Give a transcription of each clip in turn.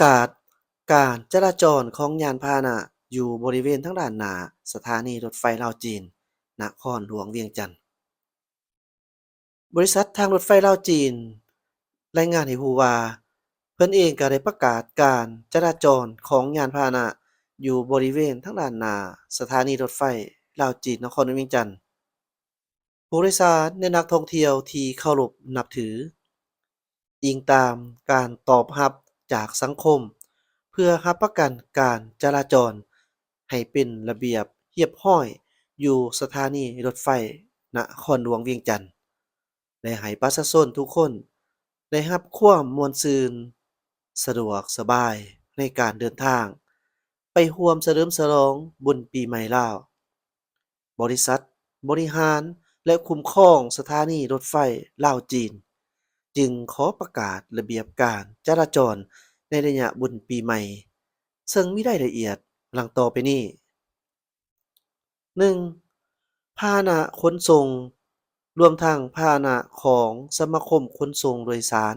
ກາດການຈະລາຈອນຂອງຍານພາຫະນະຢູ່ບໍລິເວນທາງດ້ານໜ້າສະຖານີລົດໄຟລາວ-ຈີນ ນະຄອນຫຼວງວຽງຈັນ. ບໍລິສັດທາງລົດໄຟລາວ-ຈີນ ລາຍງານໃຫ້ຮູ້ວ່າ ເພິ່ນເອງກໍໄດ້ປະກາດການຈະລາຈອນຂອງຍານພາຫະນະຢູ່ບໍລິເວນທາງດ້ານໜ້າສະຖານີລົດໄຟລາວ-ຈີນ ນະຄອນຫຼວງວຽງຈັນ. ຜູ້ໂດຍສານ ແລະ ນັກທ່ອງທ່ຽວທີ່ເຄົາລົບນັບຖື, ອີງຕາມການຕອບຮັບຈາກສັງຄົມ ເພື່ອຮັບປະກັນການຈະລາຈອນໃຫ້ເປັນລະບຽບຮຽບຮ້ອຍຢູ່ສະຖານີລົດໄຟນະຄອນຫຼວງວຽງຈັນ ແລະ ໃຫ້ປະຊາຊົນທຸກຄົນໄດ້ຮັບຄວາມມ່ວນຊື່ນ, ສະດວກສະບາຍໃນການເດີນທາງໄປຮ່ວມສະເຫຼີມສະຫຼອງບຸນປີໃໝ່ລາວ. ບໍລິສັດບໍລິຫານ ແລະ ຄຸ້ມຄອງສະຖານີລົດໄຟລາວ-ຈີນ ຈຶ່ງຂໍປະກາດລະບຽບການຈະລາຈອນໃນໄລຍະບຸນປີໃໝ່ ເຊິ່ງມີລາຍລະອຽດດັ່ງຕໍ່ໄປນີ້. ໜຶ່ງ, ພາຫະນະຂົນສົ່ງ, ລວມທັງພາຫະນະຂອງສະມາຄົມຂົນສົ່ງໂດຍສານ,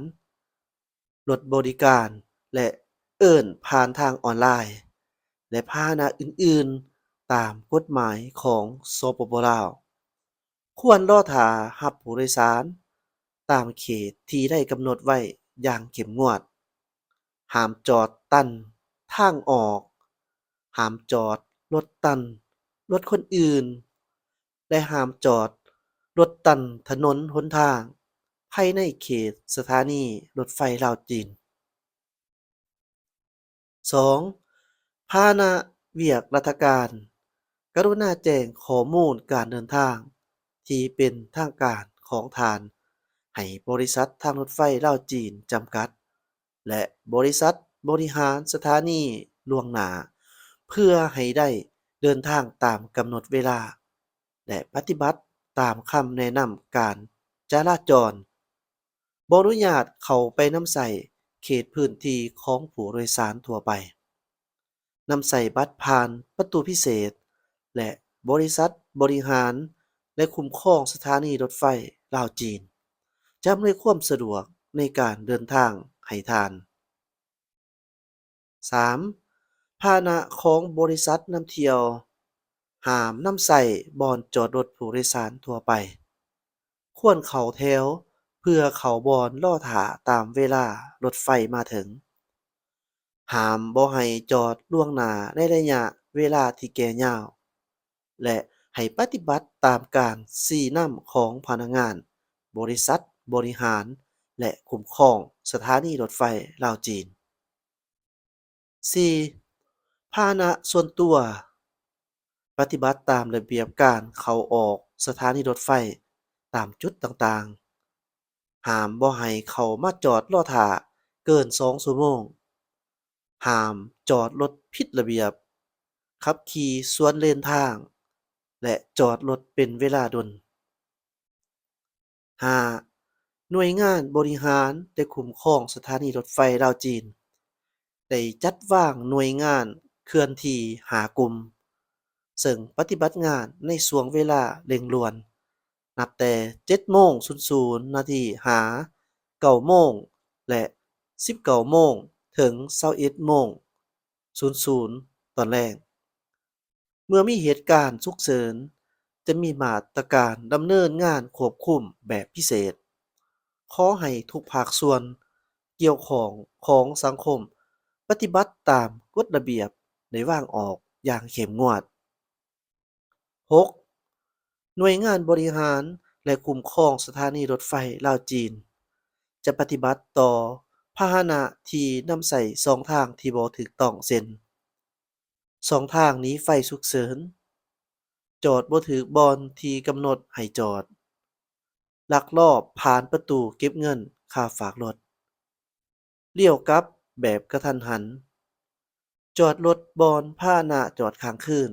ລົດບໍລິການ ແລະ ເອີ້ນຜ່ານທາງອອນລາຍ ແລະ ພາຫະນະອື່ນໆ ຕາມກົດໝາຍຂອງ ສປປ ລາວ, ຄວນລໍຖ້າຮັບຜູ້ໂດຍສານຕາມເຂດທີ່ໄດ້ກຳນົດໄວ້ຢ່າງເຂັ້ມງວດ. ຫ້າມຈອດຕັນທາງອອກ, ຫ້າມຈອດລົດຕັນລົດຄົນອື່ນ ແລະ ຫ້າມຈອດລົດຕັນຖະໜົນຫົນທາງພາຍໃນເຂດສະຖານີລົດໄຟລາວ-ຈີນ. ສອງ, ພາຫະນະວຽກລັດຖະການ, ກະລຸນາແຈ້ງຂໍ້ມູນການເດີນທາງທີ່ເປັນທາງການຂອງທ່ານໃຫ້ບໍລິສັດທາງລົດໄຟລາວ-ຈີນ ຈຳກັດ ແລະ ບໍລິສັດບໍລິຫານສະຖານີລ່ວງໜ້າ ເພື່ອໃຫ້ໄດ້ເດີນທາງຕາມກຳນົດເວລາ ແລະ ປະຕິບັດຕາມຄຳແນະນຳການຈະລາຈອນ. ບໍ່ອະນຸຍາດເຂົ້າໄປນຳໃຊ້ເຂດພື້ນທີ່ຂອງຜູ້ໂດຍສານທົ່ວໄປ. ນຳໃຊ້ບັດຜ່ານປະຕູພິເສດ ແລະ ບໍລິສັດບໍລິຫານ ແລະ ຄຸ້ມຄອງສະຖານີລົດໄຟລາວ-ຈີນ ຈະອຳນວຍຄວາມສະດວກໃນການເດີນທາງໃຫ້ທ່ານ. ສາມ, ພາຫະນະຂອງບໍລິສັດນຳທ່ຽວ ຫ້າມນຳໃຊ້ບ່ອນຈອດລົດຜູ້ໂດຍສານທົ່ວໄປ. ຄວນເຂົ້າແຖວເພື່ອເຂົ້າບ່ອນລໍຖ້າຕາມເວລາລົດໄຟມາເຖິງ. ຫ້າມບໍ່ໃຫ້ຈອດລ່ວງໜ້າໃນໄລຍະເວລາທີ່ແກ່ຍາວ ແລະ ໃຫ້ປະຕິບັດຕາມການຊີ້ນຳຂອງພະນັກງານບໍລິສັດບໍລິຫານ ແລະ ຄຸ້ມຄອງສະຖານີລົດໄຟລາວ-ຈີນ. ສີ່, ພາຫະນະສ່ວນຕົວ ປະຕິບັດຕາມລະບຽບການເຂົ້າອອກສະຖານີລົດໄຟຕາມຈຸດຕ່າງໆ. ຫ້າມບໍ່ໃຫ້ເຂົ້າມາຈອດລໍຖ້າເກີນສອງຊົ່ວໂມງ. ຫ້າມຈອດລົດຜິດລະບຽບ, ຂັບຂີ່ສວນເລນທາງ ແລະ ຈອດລົດເປັນເວລາດົນ. ຫ້າ, ໜ່ວຍງານບໍລິຫານ ແລະ ຄຸ້ມຄອງສະຖານີລົດໄຟລາວ-ຈີນ ໄດ້ຈັດວາງໜ່ວຍງານເຄື່ອນທີ່ຫ້າກຸ່ມ ເຊິ່ງປະຕິບັດງານໃນຊ່ວງເວລາເລັ່ງດ່ວນ ນັບແຕ່ເຈັດໂມງສູນສູນນາທີ ຫາເກົ້າໂມງ ແລະ ສິບເກົ້າໂມງ ເຖິງຊາວເອັດໂມງສູນສູນຕອນແລງ. ເມື່ອມີເຫດການສຸກເສີນ ຈະມີມາດຕະການດຳເນີນງານຄວບຄຸມແບບພິເສດ. ຂໍໃຫ້ທຸກພາກສ່ວນກ່ຽວຂ້ອງຂອງສັງຄົມປະຕິບັດຕາມກົດລະບຽບໄດ້ວາງອອກຢ່າງເຂັ້ມງວດ. ຫົກ, ໜ່ວຍງານບໍລິຫານ ແລະ ຄຸ້ມຄອງສະຖານີລົດໄຟລາວ-ຈີນ ຈະປະຕິບັດຕໍ່ພາຫະນະທີ່ນຳໃຊ້ຊ່ອງທາງທີ່ບໍ່ຖືກຕ້ອງ ເຊັ່ນ ຊ່ອງທາງໜີໄຟສຸກເສີນ, ຈອດບໍ່ຖືກບ່ອນທີ່ກຳນົດໃຫ້ຈອດ, ລັກລອບຜ່ານປະຕູເກັບເງິນຄ່າຝາກລົດ, ລ້ຽວກັບແບບກະທັນຫັນ, ຈອດລົດບ່ອນພາຫະນະຈອດຄ້າງຄືນ,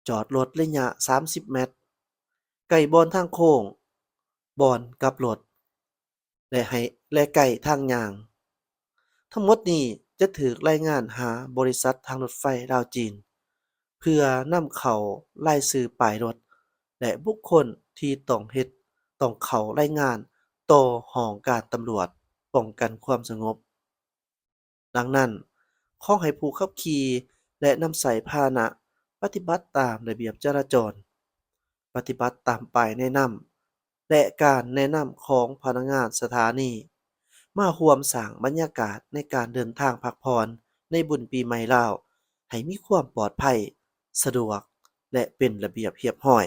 ຈອດລົດໄລຍະສາມສິບແມັດ, ໃກ້ບ່ອນທາງໂຄ້ງ, ບ່ອນກັບລົດ ແລະ ໃຫ້ ແລະ ໃກ້ທາງຍ່າງ. ທັງໝົດນີ້ຈະຖືກລາຍງານຫາບໍລິສັດທາງລົດໄຟລາວ-ຈີນ ເພື່ອນຳເຂົ້າລາຍຊື່ປ້າຍລົດ ແລະ ບຸກຄົນທີ່ຕ້ອງເຮັດ, ຕ້ອງເຂົ້າລາຍງານຕໍ່ຫ້ອງການຕຳຫຼວດປ້ອງກັນຄວາມສະຫງົບ. ດັ່ງນັ້ນ, ຂໍໃຫ້ຜູ້ຂັບຂີ່ ແລະ ນຳໃຊ້ພາຫະນະ ປະຕິບັດຕາມລະບຽບຈະລາຈອນ, ປະຕິບັດຕາມປ້າຍແນະນຳ ແລະ ການແນະນຳຂອງພະນັກງານສະຖານີ, ມາຮ່ວມສ້າງບັນຍາກາດໃນການເດີນທາງພັກຜ່ອນໃນບຸນປີໃໝ່ລາວ ໃຫ້ມີຄວາມປອດໄພ, ສະດວກ ແລະ ເປັນລະບຽບຮຽບຮ້ອຍ.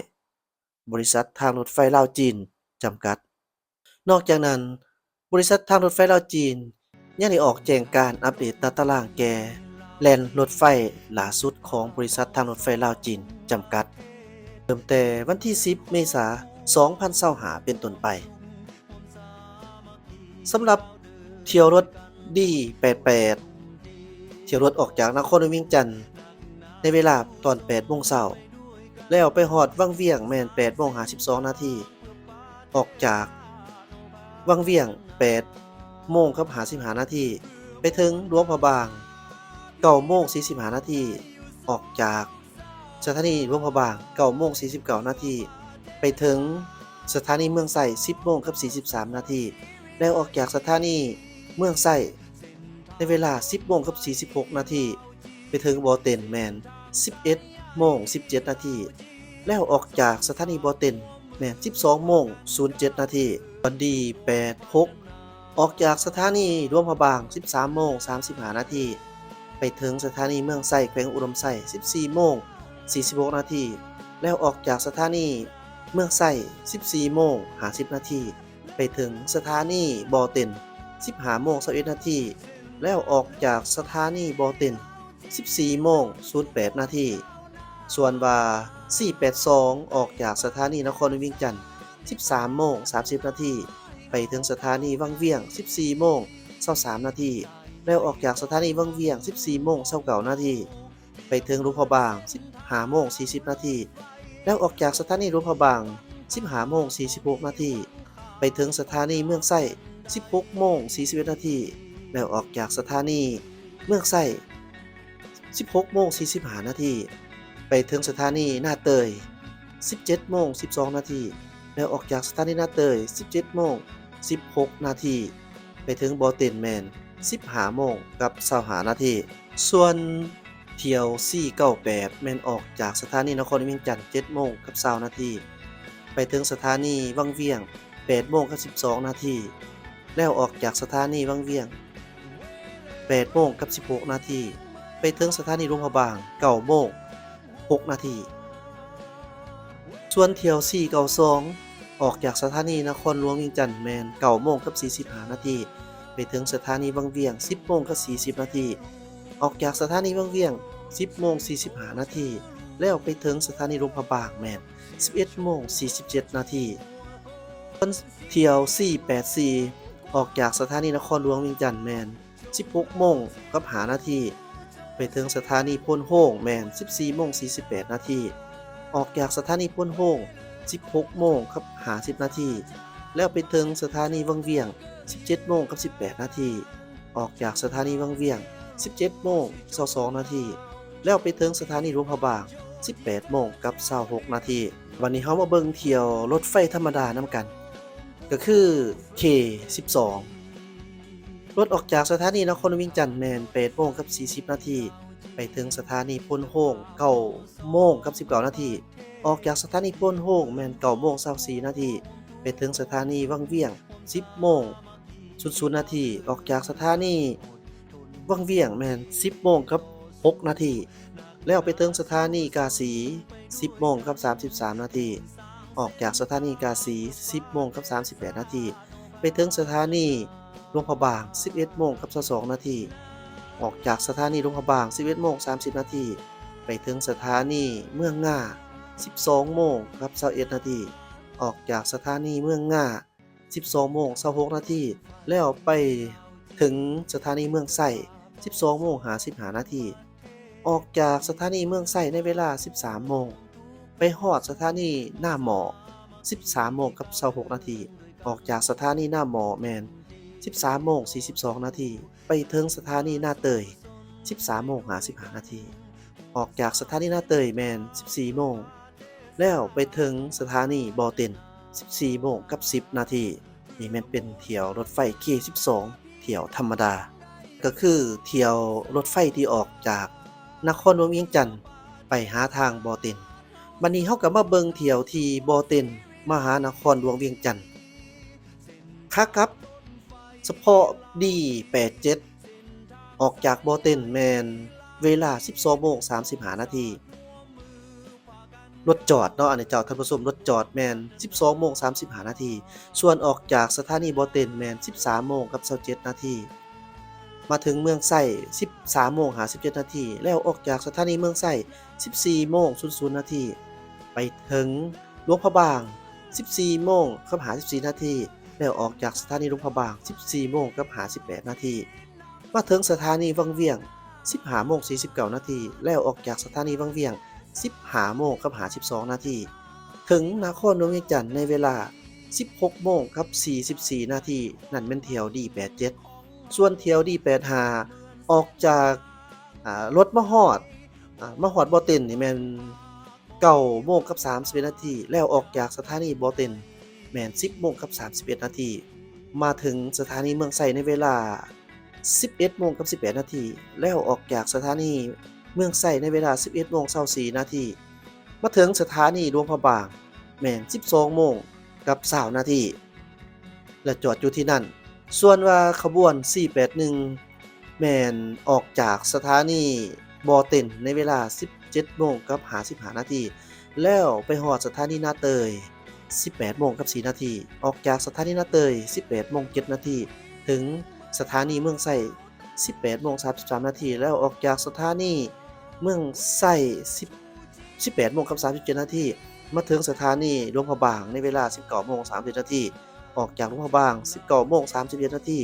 ບໍລິສັດທາງລົດໄຟລາວ-ຈີນ ຈຳກັດ. ນອກຈາກນັ້ນ, ບໍລິສັດທາງລົດໄຟລາວ-ຈີນ ຍັງໄດ້ອອກແຈ້ງການອັບເດດຕາຕະລາງແກ່ແລ່ນລົດໄຟຫຼ້າສຸດຂອງບໍລິສັດທາງລົດໄຟລາວ-ຈີນ ຈຳກັດ, ເລີ່ມແຕ່ວັນທີສິບ ເມສາ ສອງພັນຊາວຫ້າ ເປັນຕົ້ນໄປ. ສຳລັບຖ້ຽວລົດ ດີ ແປດແປດ ຖ້ຽວລົດອອກຈາກນະຄອນຫຼວງວຽງຈັນ ໃນເວລາຕອນ ແປດໂມງເຊົ້າ ແລ້ວໄປຮອດວັງວຽງແມ່ນ ແປດໂມງ ຫ້າສິບສອງນາທີ, ອອກຈາກວັງວຽງ ແປດໂມງກັບ ຫ້າສິບຫ້ານາທີ, ໄປເຖິງຫຼວງພະບາງ ເກົ້າໂມງ ສີ່ສິບຫ້ານາທີ, ອອກຈາກ ສະຖານີຫຼວງພະບາງ ເກົ້າໂມງ ສີ່ສິບເກົ້ານາທີ, ໄປເຖິງສະຖານີເມືອງໄຊ ສິບໂມງກັບ ສີ່ສິບສາມນາທີ ແລ້ວອອກຈາກສະຖານີເມືອງໄຊ ໃນເວລາ ສິບໂມງກັບ ສີ່ສິບຫົກນາທີ, ໄປເຖິງບໍ່ເຕັນແມ່ນ ສິບເອັດໂມງ ສິບເຈັດນາທີ ແລ້ວອອກຈາກສະຖານີບໍ່ເຕັນແມ່ນ ສິບສອງໂມງ ສູນເຈັດນາທີ. ວັນດີ ແປດຫົກ ອອກຈາກສະຖານີຫຼວງພະບາງ ສິບສາມໂມງ ສາມສິບຫ້ານາທີ, ໄປເຖິງສະຖານີເມືອງໄຊ ແຂວງອຸດົມໄຊ ສິບສີ່ໂມງ ສີ່ສິບຫົກນາທີ ແລ້ວອອກຈາກສະຖານີເມືອງໄຊ ສິບສີ່ໂມງ ຫ້າສິບນາທີ, ໄປເຖິງສະຖານີບໍ່ເຕັນ ສິບຫ້າໂມງ ຊາວເອັດນາທີ ແລ້ວອອກຈາກສະຖານີບໍ່ເຕັນ ສິບສີ່ໂມງ ສູນແປດນາທີ. ສ່ວນວ່າ ສີ່ແປດສອງ ອອກຈາກສະຖານີນະຄອນຫຼວງວຽງຈັນ ສິບສາມໂມງ ສາມສິບນາທີ, ໄປເຖິງສະຖານີວັງວຽງ ສິບສີ່ໂມງ ຊາວສາມນາທີ ແລ້ວອອກຈາກສະຖານີວັງວຽງ ສິບສີ່ໂມງ ຊາວເກົ້ານາທີ, ໄປເຖິງຫຼວງພະບາງ ສິບຫ້າໂມງ ສີ່ສິບນາທີ ແລ້ວອອກຈາກສະຖານີຫຼວງພະບາງ ສິບຫ້າໂມງ ສີ່ສິບຫົກນາທີ, ໄປເຖິງສະຖານີເມືອງໄຊ ສິບຫົກໂມງ ສີ່ສິບເອັດນາທີ ແລ້ວອອກຈາກສະຖານີເມືອງໄຊ ສິບຫົກໂມງ ສີ່ສິບຫ້ານາທີ, ໄປເຖິງສະຖານີນາເຕີຍ ສິບເຈັດໂມງ ສິບສອງນາທີ ແລ້ວອອກຈາກສະຖານີນາເຕີຍ ສິບເຈັດໂມງ ສິບຫົກນາທີ, ໄປເຖິງບໍ່ເຕັນແມ່ນ ສິບຫ້າໂມງກັບ ຊາວຫ້ານາທີ. ສ່ວນຖ້ຽວ ສີ່ເກົ້າແປດ ແມ່ນອອກຈາກສະຖານີນະຄອນຫຼວງວຽງຈັນ ເຈັດໂມງກັບ ຊາວນາທີ, ໄປເຖິງສະຖານີວັງວຽງ ແປດໂມງກັບ ສິບສອງນາທີ ແລ້ວອອກຈາກສະຖານີວັງວຽງ ແປດໂມງກັບ ສິບຫົກນາທີ, ໄປເຖິງສະຖານີຫຼວງພະບາງ ເກົ້າໂມງ ຫົກນາທີ. ສ່ວນຖ້ຽວ ສີ່ເກົ້າສອງ ອອກຈາກສະຖານີນະຄອນຫຼວງວຽງຈັນແມ່ນ ເກົ້າໂມງກັບ ສີ່ສິບຫ້ານາທີ, ໄປເຖິງສະຖານີວັງວຽງ ສິບໂມງກັບ ສີ່ສິບນາທີ, ອອກຈາກສະຖານີວັງວຽງ ສິບໂມງ ສີ່ສິບຫ້ານາທີ, ແລ້ວໄປເຖິງສະຖານີຫຼວງພະບາງແມ່ນ ສິບເອັດໂມງ ສີ່ສິບເຈັດນາທີ. ສ່ວນຖ້ຽວ ສີ່ແປດສີ່ ອອກຈາກສະຖານີນະຄອນຫຼວງວຽງຈັນແມ່ນ ສິບຫົກໂມງກັບ ຫ້ານາທີ, ໄປເຖິງສະຖານີໂພນໂຮງແມ່ນ ສິບສີ່ໂມງ ສີ່ສິບແປດນາທີ, ອອກຈາກສະຖານີໂພນໂຮງ ສິບຫົກໂມງກັບ ຫ້າສິບນາທີ, ແລ້ວໄປເຖິງສະຖານີວັງວຽງ ສິບເຈັດໂມງກັບ ສິບແປດນາທີ, ອອກຈາກສະຖານີວັງວຽງ ສິບເຈັດໂມງ ຊາວສອງນາທີ, ແລ້ວໄປເຖິງສະຖານີຫຼວງພະບາງ ສິບແປດໂມງກັບ ຊາວຫົກນາທີ. ບັດນີ້ເຮົາມາເບິ່ງຖ້ຽວລົດໄຟທຳມະດານຳກັນ, ກໍຄື ເຄສິບສອງ. ລົດອອກຈາກສະຖານີນະຄອນຫຼວງວຽງຈັນແມ່ນ ແປດໂມງກັບ ສີ່ສິບນາທີ, ໄປເຖິງສະຖານີໂພນໂຮງ ເກົ້າໂມງກັບ ສິບເກົ້ານາທີ, ອອກຈາກສະຖານີໂພນໂຮງແມ່ນ ເກົ້າໂມງ ຊາວສີ່ນາທີ, ໄປເຖິງສະຖານີວັງວຽງ ສິບໂມງ ສູນນາທີ, ອອກຈາກສະຖານີວັງວຽງແມ່ນ ສິບໂມງກັບ ຫົກນາທີ, ແລ້ວໄປເຖິງສະຖານີກາສີ ສິບໂມງກັບ ສາມສິບສາມນາທີ, ອອກຈາກສະຖານີກາສີ ສິບໂມງກັບ ສາມສິບແປດນາທີ, ໄປເຖິງສະຖານີຫຼວງພະບາງ ສິບເອັດໂມງກັບ ຊາວສອງນາທີ, ອອກຈາກສະຖານີຫຼວງພະບາງ ສິບເອັດໂມງ ສາມສິບນາທີ, ໄປເຖິງສະຖານີເມືອງງາ ສິບສອງໂມງກັບ ຊາວເອັດນາທີ, ອອກຈາກສະຖານີເມືອງງາ ສິບສອງໂມງ ຊາວຫົກນາທີ, ແລ້ວໄປເຖິງສະຖານີເມືອງໄຊ ສິບສອງໂມງ ຫ້າສິບຫ້ານາທີ, ອອກຈາກສະຖານີເມືອງໄຊໃນເວລາ ສິບສາມໂມງ, ໄປຮອດສະຖານີນາໝໍ້ ສິບສາມໂມງກັບ ຊາວຫົກນາທີ, ອອກຈາກສະຖານີນາໝໍ້ແມ່ນ ສິບສາມໂມງ ສີ່ສິບສອງນາທີ, ໄປເຖິງສະຖານີນາເຕີຍ ສິບສາມໂມງ ຫ້າສິບຫ້ານາທີ, ອອກຈາກສະຖານີນາເຕີຍແມ່ນ ສິບສີ່ໂມງ, ແລ້ວໄປເຖິງສະຖານີບໍ່ເຕັນ ສິບສີ່ໂມງກັບ ສິບນາທີ. ນີ້ແມ່ນເປັນຖ້ຽວລົດໄຟ ເຄສິບສອງ ຖ້ຽວທຳມະດາ. ກໍຄືຖ້ຽວລົດໄຟທີ່ອອກຈາກນະຄອນຫຼວງວຽງຈັນໄປຫາທາງບໍ່ເຕັນ. ບັດນີ້ເຮົາກໍມາເບິ່ງຖ້ຽວທີ່ບໍ່ເຕັນມາຫານະຄອນຫຼວງວຽງຈັນ. ຂາກັບ ສະເພາະ ດີ ແປດເຈັດ ອອກຈາກບໍ່ເຕັນແມ່ນເວລາ ສິບສອງໂມງ ສາມສິບຫ້ານາທີ. ລົດຈອດເນາະ ອັນນີ້ເຈົ້າທ່ານຜູ້ຊົມ ລົດຈອດແມ່ນ ສິບສອງໂມງ ສາມສິບຫ້ານາທີ. ສ່ວນອອກຈາກສະຖານີບໍ່ເຕັນແມ່ນ ສິບສາມໂມງກັບ ຊາວເຈັດນາທີ. ມາເຖິງເມືອງໄຊ ສິບສາມໂມງ ຫ້າສິບເຈັດນາທີ ແລ້ວອອກຈາກສະຖານີເມືອງໄຊ ສິບສີ່ໂມງ ສູນນາທີ. ໄປເຖິງຫຼວງພະບາງ ສິບສີ່ໂມງກັບ ຫ້າສິບສີ່ນາທີ ແລ້ວອອກຈາກສະຖານີຫຼວງພະບາງ ສິບສີ່ໂມງກັບ ຫ້າສິບແປດນາທີ. ມາເຖິງສະຖານີວັງວຽງ ສິບຫ້າໂມງ ສີ່ສິບເກົ້ານາທີ ແລ້ວອອກຈາກສະຖານີວັງວຽງ ສິບຫ້າໂມງກັບ ຫ້າສິບສອງນາທີ. ເຖິງນະຄອນຫຼວງວຽງຈັນໃນເວລາ ສິບຫົກໂມງກັບ ສີ່ສິບສີ່ນາທີ ນັ້ນແມ່ນຖ້ຽວ ດີ ແປດເຈັດ. ສ່ວນຖ້ຽວ ດີ ແປດຫ້າ ອອກຈາກ ອາ ລົດມາຮອດ ອາ ມາຮອດບໍ່ເຕັນນີ້ແມ່ນ ເກົ້າໂມງກັບ ສາມສິບເອັດນາທີ ແລ້ວອອກຈາກສະຖານີບໍ່ເຕັນແມ່ນ ສິບໂມງກັບ ສາມສິບເອັດນາທີ. ມາເຖິງສະຖານີເມືອງໄຊໃນເວລາ ສິບເອັດໂມງກັບ ສິບແປດນາທີ ແລ້ວອອກຈາກສະຖານີເມືອງໄຊໃນເວລາ ສິບເອັດໂມງ ຊາວສີ່ນາທີ. ມາເຖິງສະຖານີຫຼວງພະບາງແມ່ນ ສິບສອງໂມງກັບ ຊາວນາທີ ແລະ ຈອດຢູ່ທີ່ນັ້ນ. ສ່ວນວ່າຂະບວນ ສີ່ແປດໜຶ່ງ ແມ່ນອອກຈາກສະຖານີບໍ່ເຕັນໃນເວລາ ສິບເຈັດໂມງກັບ ຫ້າສິບຫ້ານາທີ ແລ້ວໄປຮອດສະຖານີນາເຕີຍ ສິບແປດໂມງກັບ ສີ່ນາທີ. ອອກຈາກສະຖານີນາເຕີຍ ສິບແປດໂມງ ເຈັດນາທີ ເຖິງສະຖານີເມືອງໄຊ ສິບແປດໂມງ ສາມສິບສາມນາທີ ແລ້ວອອກຈາກສະຖານີເມືອງໄຊ ສິບ ສິບແປດໂມງກັບ ສາມສິບເຈັດນາທີ. ມາເຖິງສະຖານີຫຼວງພະບາງໃນເວລາ ສິບເກົ້າໂມງ ສາມສິບນາທີ. ອອກຈາກຫຼວງພະບາງ ສິບເກົ້າໂມງ ສາມສິບເຈັດນາທີ.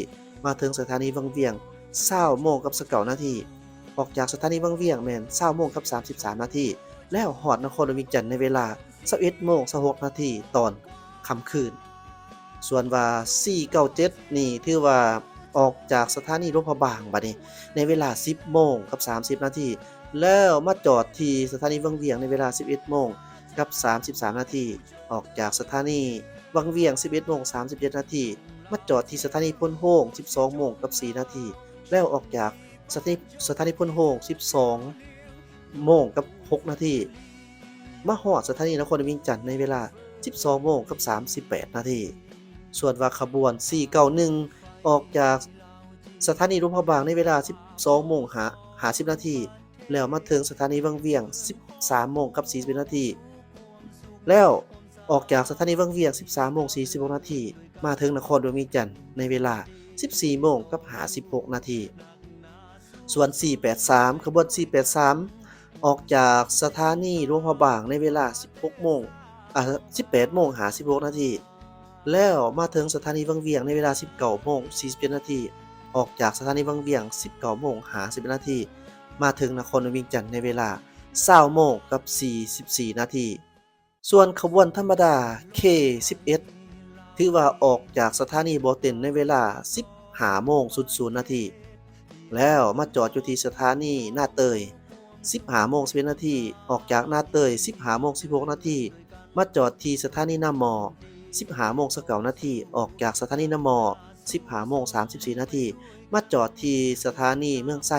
ມາເຖິງສະຖານີວັງວຽງ ຊາວໂມງກັບ ຊາວເກົ້ານາທີ. ອອກຈາກສະຖານີວັງວຽງແມ່ນ ຊາວໂມງກັບ ສາມສິບສາມນາທີ ແລ້ວຮອດນະຄອນຫຼວງວຽງຈັນໃນເວລາ ຊາວເອັດໂມງ ຊາວຫົກນາທີຕອນຄ່ຳຄືນ. ສ່ວນວ່າ ສີ່ເກົ້າເຈັດນີ້ ຖືວ່າອອກຈາກສະຖານີຫຼວງພະບາງບັດນີ້ໃນເວລາ ສິບໂມງກັບ ສາມສິບນາທີ ແລ້ວມາຈອດທີ່ສະຖານີວັງວຽງໃນເວລາ ສິບເອັດໂມງກັບ ສາມສິບສາມນາທີ. ອອກຈາກສະຖານີວັງວຽງ ສິບເອັດໂມງ ສາມສິບເຈັດນາທີ ມາຈອດທີ່ສະຖານີໂພນໂຮງ ສິບສອງໂມງກັບ ສີ່ນາທີ ແລ້ວອອກຈາກສະຖານີ ສະຖານີໂພນໂຮງ ສິບສອງໂມງກັບ ຫົກນາທີ ມາຮອດສະຖານີນະຄອນຫຼວງວຽງຈັນໃນເວລາ ສິບສອງໂມງກັບ ສາມສິບແປດນາທີ. ສ່ວນວ່າຂະບວນ ສີ່ເກົ້າໜຶ່ງ ອອກຈາກສະຖານີຫຼວງພະບາງໃນເວລາ ສິບສອງໂມງ ຫ້າສິບນາທີ ແລ້ວມາເຖິງສະຖານີວັງວຽງ ສິບສາມໂມງກັບ ສີ່ສິບເອັດນາທີ ແລ້ວອອກຈາກສະຖານີວັງວຽງ ສິບສາມໂມງ ສີ່ສິບຫົກນາທີ ມາເຖິງນະຄອນຫຼວງວຽງຈັນໃນເວລາ ສິບສີ່ໂມງກັບ ຫ້າສິບຫົກນາທີ. ສ່ວນ ສີ່ແປດສາມ ຂະບວນ ສີ່ແປດສາມ ອອກຈາກສະຖານີຫຼວງພະບາງໃນເວລາ ສິບຫົກໂມງ ອາ ສິບແປດໂມງ ຫ້າສິບຫົກນາທີ ແລ້ວມາເຖິງສະຖານີວັງວຽງໃນເວລາ ສິບເກົ້າໂມງ ສີ່ສິບເຈັດນາທີ ອອກຈາກສະຖານີວັງວຽງ ສິບເກົ້າໂມງ ຫ້າສິບເອັດນາທີ ມາເຖິງນະຄອນຫຼວງວຽງຈັນໃນເວລາ ຊາວໂມງກັບ ສີ່ສິບສີ່ນາທີ. ສ່ວນຂະບວນທຳມະດາ ເຄສິບເອັດ ຖືວ່າອອກຈາກສະຖານີບໍ່ເຕັນໃນເວລາ ສິບຫ້າໂມງ ສູນນາທີ ແລ້ວມາຈອດຢູ່ທີ່ສະຖານີນາເຕີຍ ສິບຫ້າໂມງ ສິບເອັດນາທີ ອອກຈາກນາເຕີຍ ສິບຫ້າໂມງ ສິບຫົກນາທີ ມາຈອດທີ່ສະຖານີນາໝໍ້ ສິບຫ້າໂມງ ຊາວເກົ້ານາທີ ອອກຈາກສະຖານີນາໝໍ້ ສິບຫ້າໂມງ ສາມສິບສີ່ນາທີ ມາຈອດທີ່ສະຖານີເມືອງໄຊ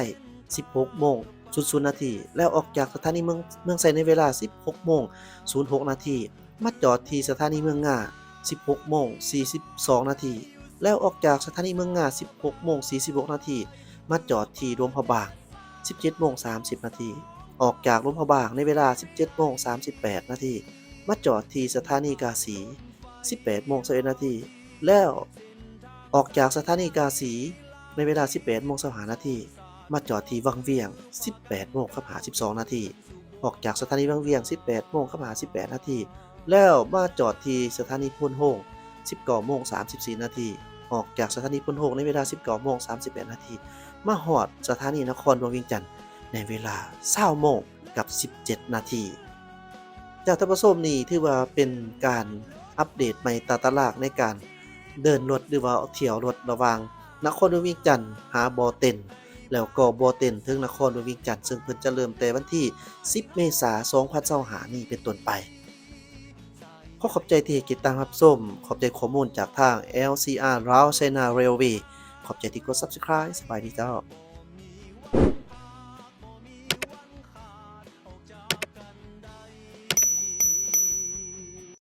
ສິບຫົກໂມງ ສູນນາທີ ແລ້ວອອກຈາກສະຖານີເມືອງ ເມືອງໄຊໃນເວລາ ສິບຫົກໂມງ ສູນຫົກນາທີ ມາຈອດທີ່ສະຖານີເມືອງງາ ສິບຫົກໂມງ ສີ່ສິບສອງນາທີ ແລ້ວອອກຈາກສະຖານີເມືອງງາ ສິບຫົກໂມງ ສີ່ສິບຫົກນາທີ ມາຈອດທີ່ຫຼວງພະບາງ ສິບເຈັດໂມງ ສາມສິບນາທີ ອອກຈາກຫຼວງພະບາງໃນເວລາ ສິບເຈັດໂມງ ສາມສິບແປດນາທີ ມາຈອດທີ່ສະຖານີກາສີ ສິບແປດໂມງ ຊາວເອັດນາທີ ແລ້ວອອກຈາກສະຖານີກາສີໃນເວລາ ສິບແປດໂມງ ຊາວຫ້ານາທີ ມາຈອດທີ່ວັງວຽງ ສິບແປດໂມງກັບ ຫ້າສິບສອງນາທີ ອອກຈາກສະຖານີວັງວຽງ ສິບແປດໂມງກັບ ຫ້າສິບແປດນາທີ ແລ້ວມາຈອດທີ່ສະຖານີໂພນໂຮງ ສິບເກົ້າໂມງ ສາມສິບສີ່ນາທີ ອອກຈາກສະຖານີໂພນໂຮງໃນເວລາ ສິບເກົ້າໂມງ ສາມສິບແປດນາທີ ມາຮອດສະຖານີນະຄອນຫຼວງວຽງຈັນໃນເວລາ ຊາວໂມງກັບ ສິບເຈັດນາທີ. ຈາກທ່ານຜູ້ຊົມ ນີ້ຖືວ່າເປັນການອັບເດດໃໝ່ຕາຕະລາງໃນການເດີນລົດ ຫຼືວ່າຖ້ຽວລົດລະຫວ່າງນະຄອນຫຼວງວຽງຈັນຫາບໍ່ເຕັນ ແລ້ວກໍບໍ່ເຕັນເຖິງນະຄອນຫຼວງວຽງຈັນ ເຊິ່ງເພິ່ນຈະເລີ່ມແຕ່ວັນທີ ສິບເມສາ ສອງພັນຊາວຫ້ານີ້ເປັນຕົ້ນໄປ. ຂໍຂອບໃຈທີ່ໃຫ້ກຽດຕິດຕາມຮັບຊົມ. ຂອບໃຈຂໍ້ມູນຈາກທາງ ແອລຊີອາ Lao China Railway ຂອບໃຈທີ່ກົດ Subscribe ສະບາຍດີເຈົ້າ.